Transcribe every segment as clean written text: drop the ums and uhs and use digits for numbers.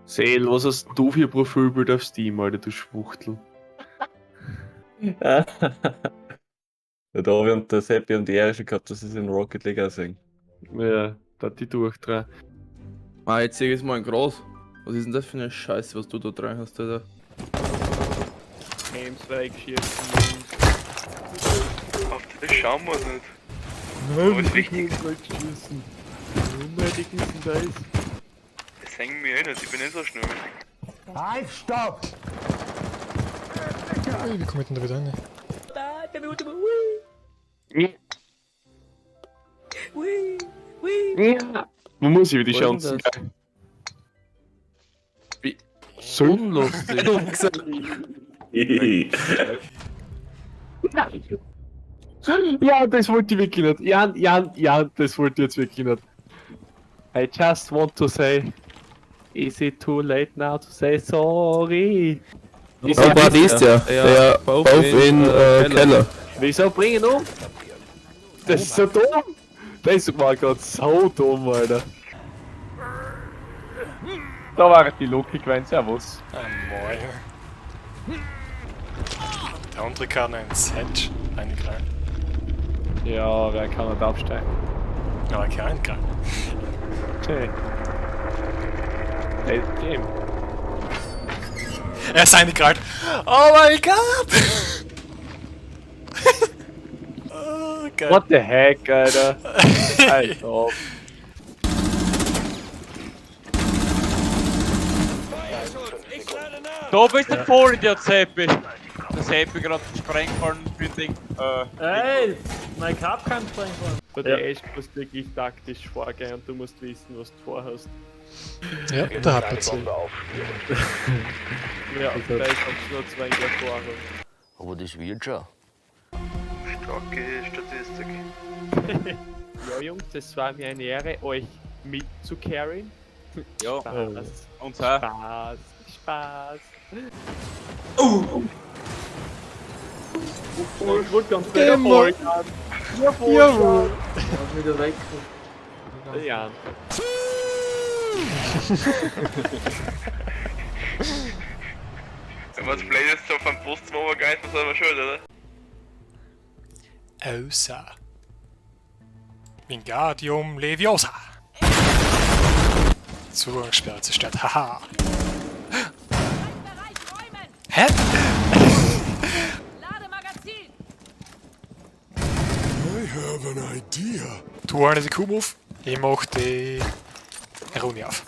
Seel, was hast du für Profilbild auf Steam, Alter, du Schwuchtel? Ja, da habe ich und der Seppi und die Ehre schon gehabt, dass sie es in Rocket League auch sehen. Ja, da die durchdrehen. Ah, jetzt sehe ich es mal in groß. Was ist denn das für eine Scheiße, was du da drin hast, Alter? Games wegschießen, Jungs. Auf das schauen wir nicht. Nein, Aber ist wichtig. Wegschießen. Unnötig ist denn das? Das hängen mir eh nicht, ich bin nicht so schnell. Halt, stopp! Ui, wie komme ich denn da wieder rein? Ja. Man muss über die Wo ist denn Chancen das? gehen. Wie- So Unlustig. Ja, das wollte ich wirklich nicht. Ja, ja, ja, das wollte ich jetzt wirklich nicht. I just want to say, is it too late now to say sorry? Ist Oh, er- Bad ist ja. Ja, Der both both in, in Keller. Keller. Wieso bring ihn um? Das ist so dumm! Das war grad so dumm, Alter. Da war die Logik, wenn Servus. Ah, moin. Der andere kann ins Hedge reingreifen. Ja, wer kann nicht absteigen? Ja, ich kann reingreifen. Okay. Hey, Game. Er ist reingreift. Oh mein Gott! Oh, geil. What the heck, Alter? Alter. Da bist du Vollidiot, Seppi. Der Seppi gerade Sprengfallen für den. Ey, mein Cup kann sprengen. Bei der Ash musst du wirklich taktisch vorgehen und du musst wissen, was du vorhast. Ja, der HPC. Ja, da ist absolut zwei Erfahrung. Aber das wird schon. Starke Statistik. Ja, Jungs, es war mir eine Ehre, euch mitzucarryen. Ja, Spaß, und auch. Spaß, Spaß. Oh! Ich wollte ganz Jawohl. Jawohl! Wieder weg. Ja. Wenn man das Play ist, auf einem Post zum Obergeist, das ist aber schön, oder? Außer. Wingardium Leviosa. Zugangssperre zerstört. Haha. Bereich räumen! Hä? Lademagazin! I have an idea. Du eine die Kuh auf, ich mach die Runde auf.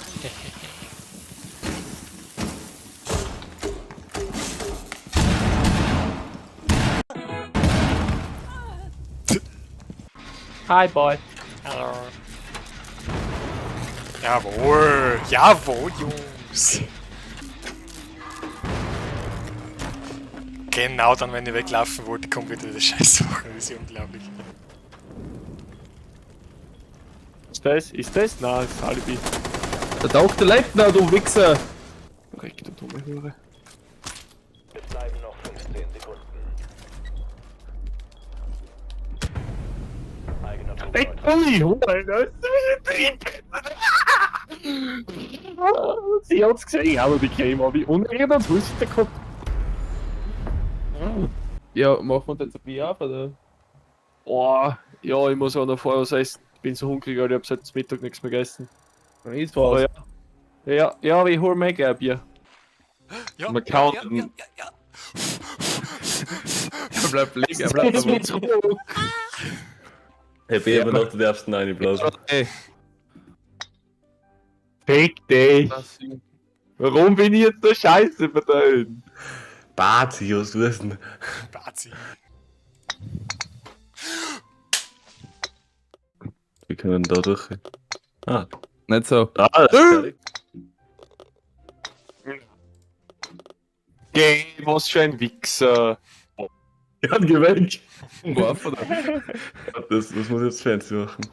Hi, boy. Hallo. Jawohl, jawohl, Jungs. Genau dann, wenn ich weglaufen wollte, kommt wieder die Scheißsache. Das ist ja unglaublich. Ist das? Ist das? Nein, das ist Alibi. Da taucht der Leitner, du Wichser! Dreck, du dumme Hure. Es bleiben noch 15 Sekunden. Eigener Ey, Ui, Alter, das ist ein Sie hat's gesehen, ich habe die Game, aber ich unreden und wusste der Kopf. Ja, machen wir jetzt ein Bier auf, oder? Boah, ja, ich muss auch noch vorher was essen. Ich bin so hungrig, Alter, ich hab seit Mittag nichts mehr gegessen. Ist Aber was. ja. Ja, ja, aber ich hol mir gleich ein Bier. Ja, Man ja, kann- ja, ja, ja, ja. Er bleibt liegen, er bleibt aber. Hey, B, aber noch, du darfst ihn reinblasen. Ey, Fick dich! das Warum bin ich jetzt so scheiße bei denen? Bazi, was tust du denn? Bazi. Wir können da durch. Ah, Nicht so. ah das ist fertig. Geh, was für ein Wichser. Ja, geh weg. Warf, oder? Das muss ich jetzt fancy machen.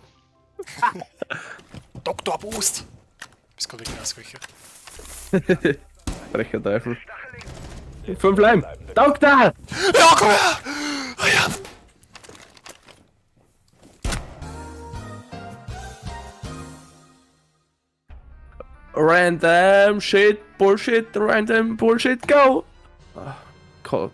Dr. Boost. Bist gerade wegen Ausweichen. Frecher Teufel. Fünf Leim! Doktor! Ja, komm her! Ah, ja. Random shit, bullshit, random bullshit, go! Ah, Gott.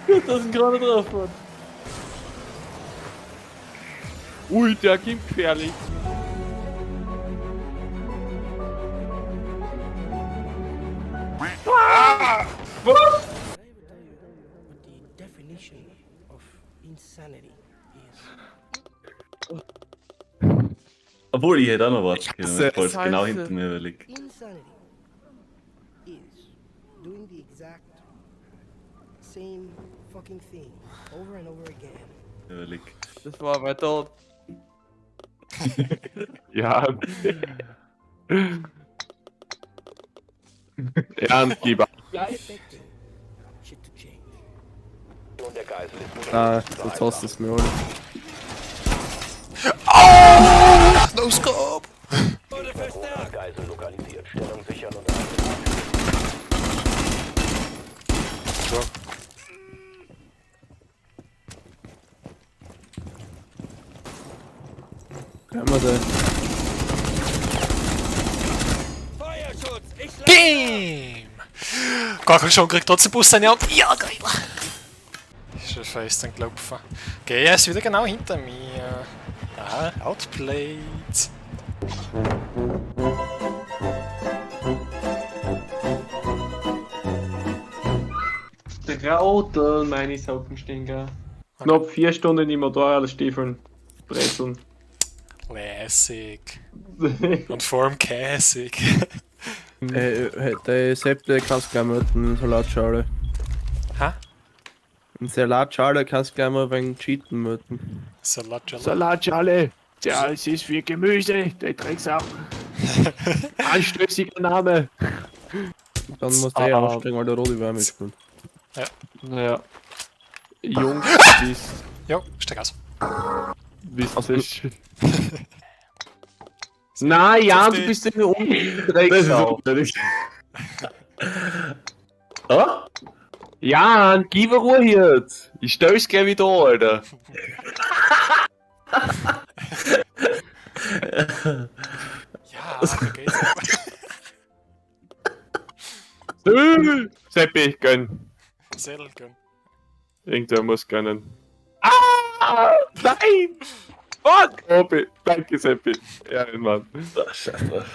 Gut, dass ich gerade drauf war. Ui, der kommt gefährlich. Obwohl, ich hätte auch noch warten können. hasse Ich wollte genau Scheiße. hinter mir überlegt. Insanity is doing the exact same fucking thing over and over again. Überlegt. Das war mein Tod. Ja. Jan, gib ab. Expecting shit to change. Der Geisel ist nun Ah, jetzt hast du es mir alle. Oh! No scope! Geisel lokalisiert. Stellung sichern und So. Können wir da. Bam! Gar keinen schon kriegt trotzdem Bus seine Hand. Ja, geil! Ist schon fest ein Klopfen. Okay, er ist wieder genau hinter mir. Ah, outplayed. Trautel meine Socken stehen, gell. Knapp 4 Stunden im Motorradstiefeln. Brezeln. Lässig. Und vor allem käsig. Der Sepp, der kannst du gleich mal eine Salatschale. Ha? Eine Salatschale kannst du gleich mal wegen Cheaten möten. Salat. Salatschale. Tja, es ist für Gemüse, der Drecksau. Anstößiger Name. Dann musst du eh Ah. aussteigen, weil der Rodi war mitspielen. Naja. Jungs, wisst, Jo, steig aus. wisst es. Na, Jan, du bist eine Drecksau. unnötig. Ah? Jan, gib mir Ruhe jetzt. Ich stell's gleich wieder an, Alter. Ja, da geht's. Seppi, gönn. Sädel gönn. Irgendwer muss gönnen. Ah! Nein! Fuck! Obi, danke Seppi. Ehrenmann. Ah, scheiße.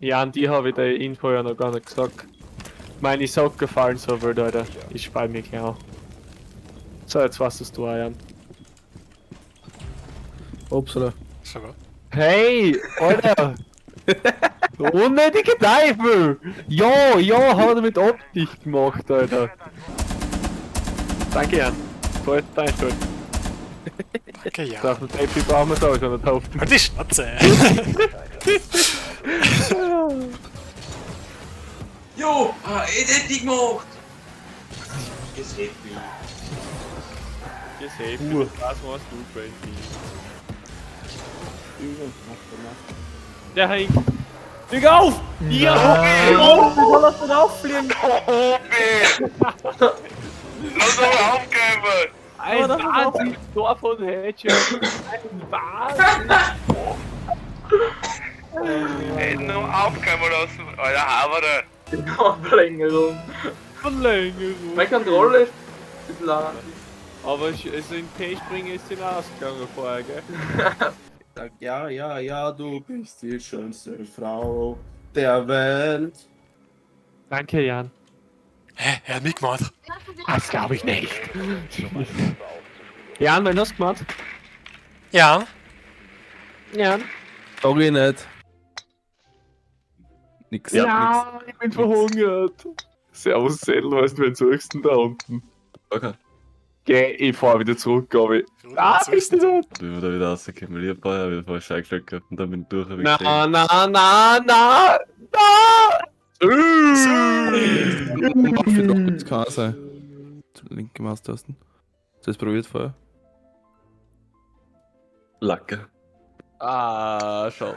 Jan, die habe ich der Info ja noch gar nicht gesagt. Meine Socken fallen so wild, Alter. Ich spall mich gleich an. So, jetzt weißt du's du auch, Jan. Upsala. Schon gut. Hey, Alter! Unnötige Teufel! Ja, ja, hat er mit Absicht gemacht, Alter. Danke, Jan. Toll, deine Schuld. Danke, ja. Auf dem Seppi brauchen wir sowieso nicht hoffen. Halt die Schnauze. Jo, ah, ich hätte dich gemacht! Geseppi. Seppi, das warst du, Brandy. Der hängt. Flieg auf! Ja! Oh, wie soll das denn auffliegen? Lass doch mal aufgeben! Ein das ist auch- wahnsinniges Tor von Hedge. Ein Wahnsinn. Ey, nur aufgeben lassen! Alter, Havere! Ja, Verlängerung. Verlängerung. Meine Kontrolle ist ein bisschen lang. Aber also in P-Springen ist sie ausgegangen vorher, gell? Sag ja, ja, ja, du bist die schönste Frau der Welt. Danke, Jan. Hä? Er hat mitgemacht. Das glaube ich nicht. Jan, wann hast du gemacht? Ja. Jan. Sag ich nicht. Nix. Ja, ich bin verhungert. Servus, Zettel, weißt du, wen suchst du denn da unten? Okay. Geh, ich fahr wieder zurück, glaub ich. Ah, bist du da? Bin wir da wieder rausgekommen, weil ich hab vorher wieder voll Scheiß gehabt und dann bin ich durch. hab ich Na, gesehen. na, na, na, na! Nix. Das kann auch sein. Zum linken Maustasten. Hast du das probiert vorher? Lacke. Ah, schaut.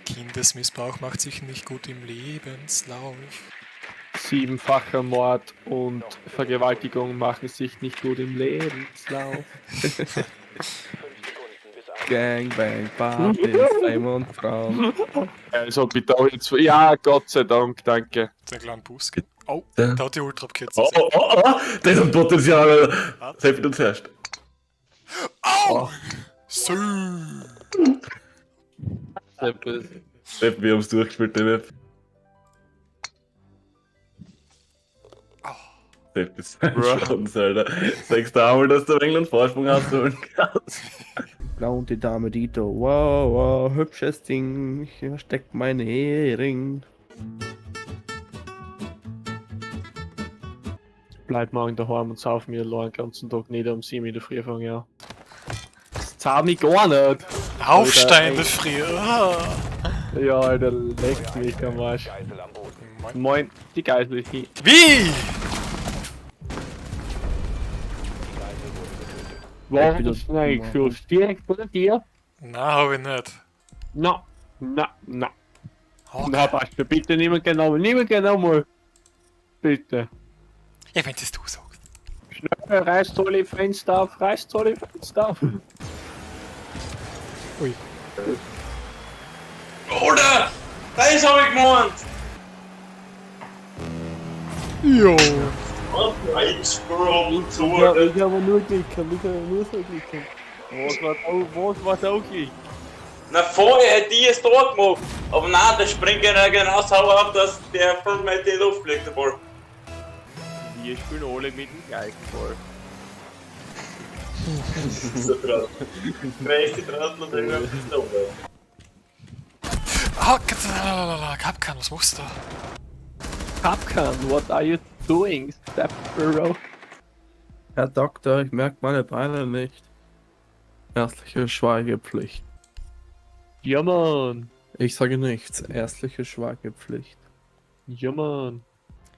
Kindesmissbrauch macht sich nicht gut im Lebenslauf. Siebenfacher Mord und Vergewaltigung machen sich nicht gut im Lebenslauf. Gangbang, Partys, Fame und Frauen. Also bitte auch jetzt. Ja, Gott sei Dank, danke. Den kleinen Bus geht. Oh, Ja. da hat die Ultra abgekürzt. Oh, oh, oh, oh, das ist ein Potenzial, Alter. Seppi, du zuerst. Au! So. Seppi, wir haben's durchgespielt, die Map. Seppi ist ein Schwanz, Alter. Sagst du einmal, dass du einen Vorsprung hast holen kannst. Blau und die Dame Dito. Wow, wow, hübsches Ding. Hier steckt mein Hering. Bleib morgen daheim und sauf mir allein den ganzen Tag nieder um 7 in der Früh fange ich an. Das zahlt mich gar nicht. Aufstehen, früh. Ah. Ja, Alter, leck mich am Arsch. Moin. Moin, die Geisel ist hier. Wie? Warum ist denn eigentlich so direkt vor dir? Na, hab ich nicht. Na, na, na. Okay. Na, passt schon. Bitte niemand genau, niemand genau mal. Bitte. Ja, wenn das du sagst. Schnell, reißt alle Fenster auf, reißt alle Fenster auf. Ui. Alter! Das hab ich gemeint! Jo. Ich und zu, Ja, Alter. ich habe nur klicken, ich habe nur so klicken. Was war da, was war da okay? Na, vorher hätte ich es dort gemacht. Aber nein, der springt genau, genau sauer auf, dass der 5 Meter in die Luft fliegt, der Ball. Wir spielen alle mit dem gleichen Ball. So Trottel. Größte Trottel und der ist da oben. Ah, Kapkan, was machst du da? Kapkan, what are you doing, Step Bro? Herr Doktor, ich merke meine Beine nicht. Ärztliche Schweigepflicht. Ja, Mann. Ich sage nichts. Ärztliche Schweigepflicht. Ja, Mann.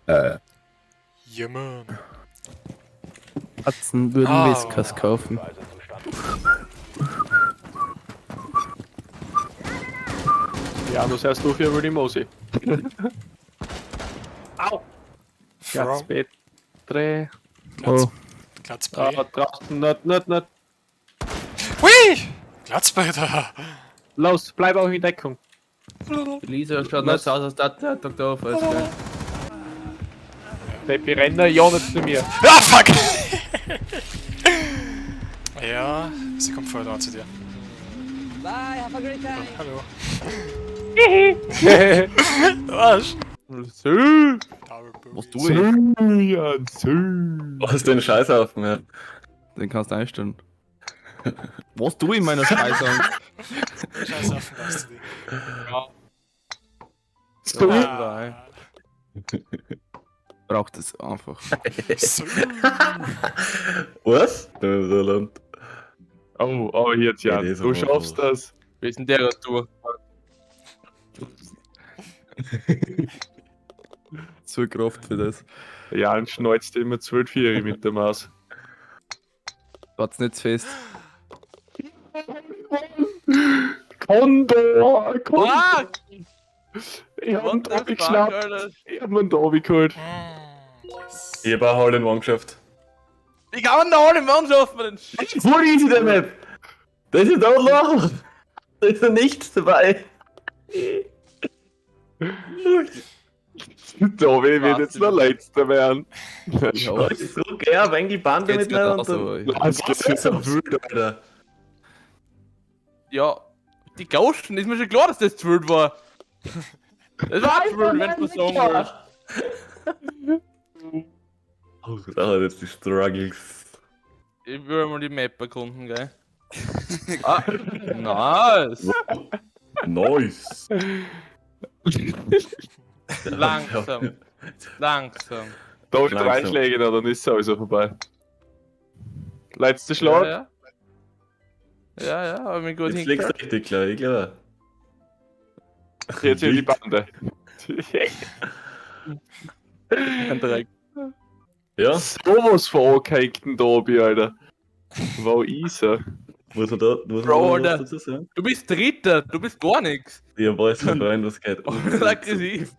Ja, Mann. Katzen würden Ah. Whiskas kaufen. Ja, muss erst durch über die Mosi. Au! From Petre. Glatz, Oh. Glatzbrei. Ah, draußen, nicht, nicht, nicht. Hui! Glatzbrei da. Los, bleib auch in Deckung. Lisa schaut nicht so aus, als dass der Doktor auf ist, gell? Peppi Renner, ja nicht zu mir. Ah, fuck! Ja, sie kommt vorher da zu dir. Bye, have a great time. Hallo. Du Arsch. Sü, Was du ich? ja, sü. Was denn Scheißhaufen, ja. Den kannst du einstellen. Was du in meiner Scheiße? Scheißhaufen, darfst du dich. Sü. Ah. Braucht es einfach. So. Was? Der Land. Oh, oh, jetzt ja. Ja, das Du ist aber schaffst das. Wir sind der durch. Zu Kraft für das. Jan schneuzt immer 12 mit der Maus. Wart's nicht zu fest. Kondor! Kondor! Ah! Ich hab einen What the Tobi fuck, geschnappt. Alter? Ich hab einen Tobi geholt. Yes. Ich hab auch Hole in One geschafft. Ich kann da alle Mann schaffen, den Sch Voll easy, der Map! Da ist ja Loch! Da ist ja nichts dabei! Tobi wird jetzt der Letzte werden. Ja, Das ist so geil, wenn die Bande Geht's mit grad und auch so. dann. Das ist so wild, Alter. Ja, die Gauschen, ist mir schon klar, dass das zu wild war. Das war zu wild, wenn du mal sagen willst. Oh, da hat jetzt die Struggles. Ich will mal die Map erkunden, gell? Ah, nice! Nice! Langsam. Langsam. Tobi, drei Langsam. Schläge noch, dann ist sowieso vorbei. Letzter Schlag. Ja, ja. Ja, ja, hab mich gut Jetzt legst du hingekriegt. richtig klar, ich glaube. Jetzt hier die Bande. Ein Dreck. Ja, Sowas von angehängten Tobi, Alter. Wo ist er? Muss man da, muss Bro, man da Alter. was dazu sagen? Du bist Dritter, du bist gar nichts. Ich weiß, mein Freund, was geht. Aggressiv.